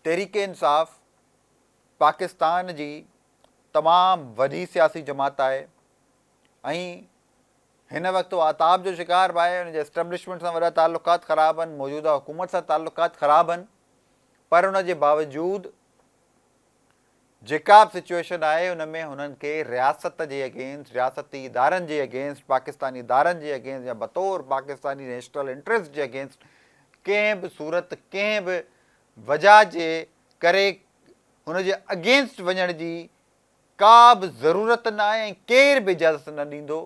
تحريڪ انصاف پاڪستان جي تمام وڏي سياسي جماعت آهي ۽ هن وقت اها عتاب جو شڪار به آهي، ان جي اسٽيبلشمينٽ سان وڏا تعلقات خراب آهن، موجوده حڪومت سان تعلقات خراب آهن پر ان جي باوجود جيڪا به سچوئيشن آهي ان ۾ هنن کي رياست جي اگينسٽ، رياستي ادارن جي اگينسٽ، پاڪستاني ادارن جي اگينسٽ يا بطور پاڪستاني نيشنل انٽريسٽ جي اگينسٽ ڪنهن به صورت ڪنهن به وجهه جي ڪري هن جي اگينسٽ وڃڻ جي ڪا به ضرورت نه آهي ۽ ڪير به اجازت نه ڏيندو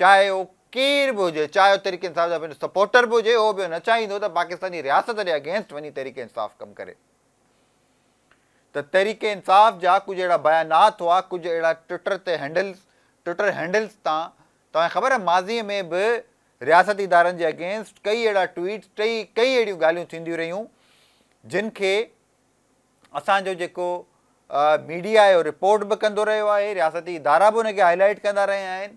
چاهي اهو ڪير به هجي چاهي اهو تحريڪ انصاف جا پنهنجو سپورٽر به هجي اهو به نه چاهيندو ته پاڪستاني رياست جي اگينسٽ وڃي تحريڪ انصاف ڪم ڪري ته تحريڪ انصاف جا ڪجهه اهڙا بيانات هئا ڪجهه اهڙا ٽوئٽر تي هينڊلز ٽوئٽر هينڊلز تان توهان کي خبر آهي ماضي ۾ به رياستي ادارن جي اگينسٽ ڪئي اهڙا ٽوئيٽس ٽئي ڪئي اهڙيون ڳالهيون ٿينديون رهيون جن کي اسان جو جيڪو ميڊيا آهي اهو رپورٽ به ڪندو رهيو آهي رياستي ادارا به ان کي هائي لائيٽ ڪندا رهيا آهن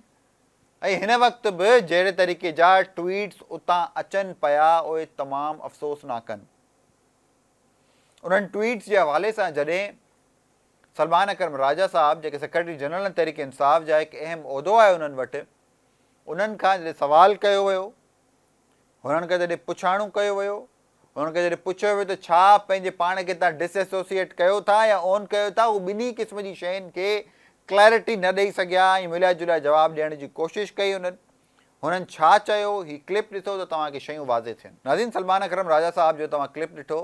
۽ هن وقت به جهڙي طريقي جا ٽوئيٽس اتان اچن پيا اهي تمام افسوسناڪ آهن انهن ٽوئيٽس جي حوالي سان جڏهن سلمان اڪرم راجا صاحب جيڪي سيڪريٽري جنرل تحريڪ انصاف جا هڪ اهم عهدو آهي انهن وٽ انهن کان جڏهن سوال ڪيو ويو هنن کان جڏهن پڇاڻو ڪيو ويو، هنن کان جڏهن پڇيو ويو ته ڇا پنهنجي پاڻ کي توهان ڊس ايسوسيئيٽ ڪيو ٿا يا اون ڪيو ٿا، هو ٻنهي قسم جي شين کي ڪليرٽي نه ڏئي سگهيا ۽ مليا جليا جواب ڏيڻ جي ڪوشش ڪئي هنن. هنن ڇا چيو، هي ڪلپ ڏسو ته توهان کي شيون واضح ٿين. ناظرين سلمان اڪرم راجا صاحب جو توهان ڪلپ ڏٺو.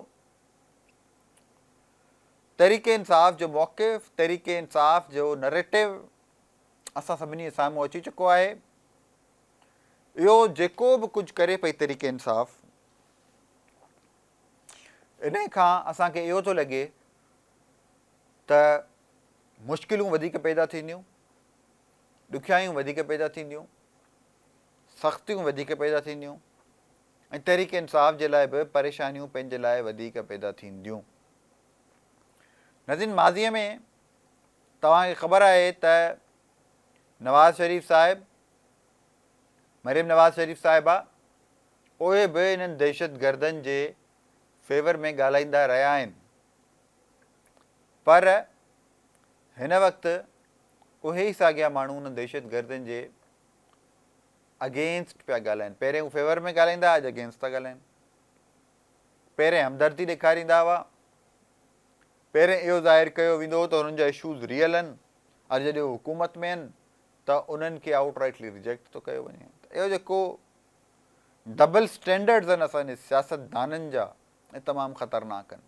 تحريڪ انصاف جو موقف، تحريڪ انصاف جو نريٽو اسان سڀني جي سامهون اچي چڪو آهي. اهو جيڪو به ڪجهه ڪري پئي تحريڪ انصاف انهي کان اسان کي اهو ٿو لڳي ته مشڪلون وڌيڪ پيدا ٿينديون، ڏکيائيون وڌيڪ پيدا ٿينديون، سختيون وڌيڪ پيدا ٿينديون ۽ تحريڪ انصاف جي لاء به پريشانيون پنهنجي لاء وڌيڪ پيدا ٿينديون. ناظرين ماضي ۾ توهان کي خبر آهي ته نواز شريف صاحب، مريم نواز شريف صاحبه اهي به انهن دهشتگردن جي فيور ۾ ڳالهائيندا رهيا آهن پر هن وقت اهي ئي ساڳيا ماڻهو انهن دهشتگردن جي اگينسٽ پيا ڳالهائن پهرين هو فيور ۾ ڳالهائيندا اڄ اگينسٽ ٿا ڳالهائن پهرين همدردي ڏيکاريندا هئا پهرين اهو ظاهر ڪيو ويندو هو ته هنن جا اشوز ريئل آهن اڄ جڏهن هو حڪومت ۾ آهن ته انهن کي آئوٽ رائٽلي ريجيڪٽ ٿو ڪيو وڃي ته اهو جيڪو ڊبل اسٽينڊرڊز آهن اسان جي سياستدانن جا اهي تمام خطرناڪ آهن.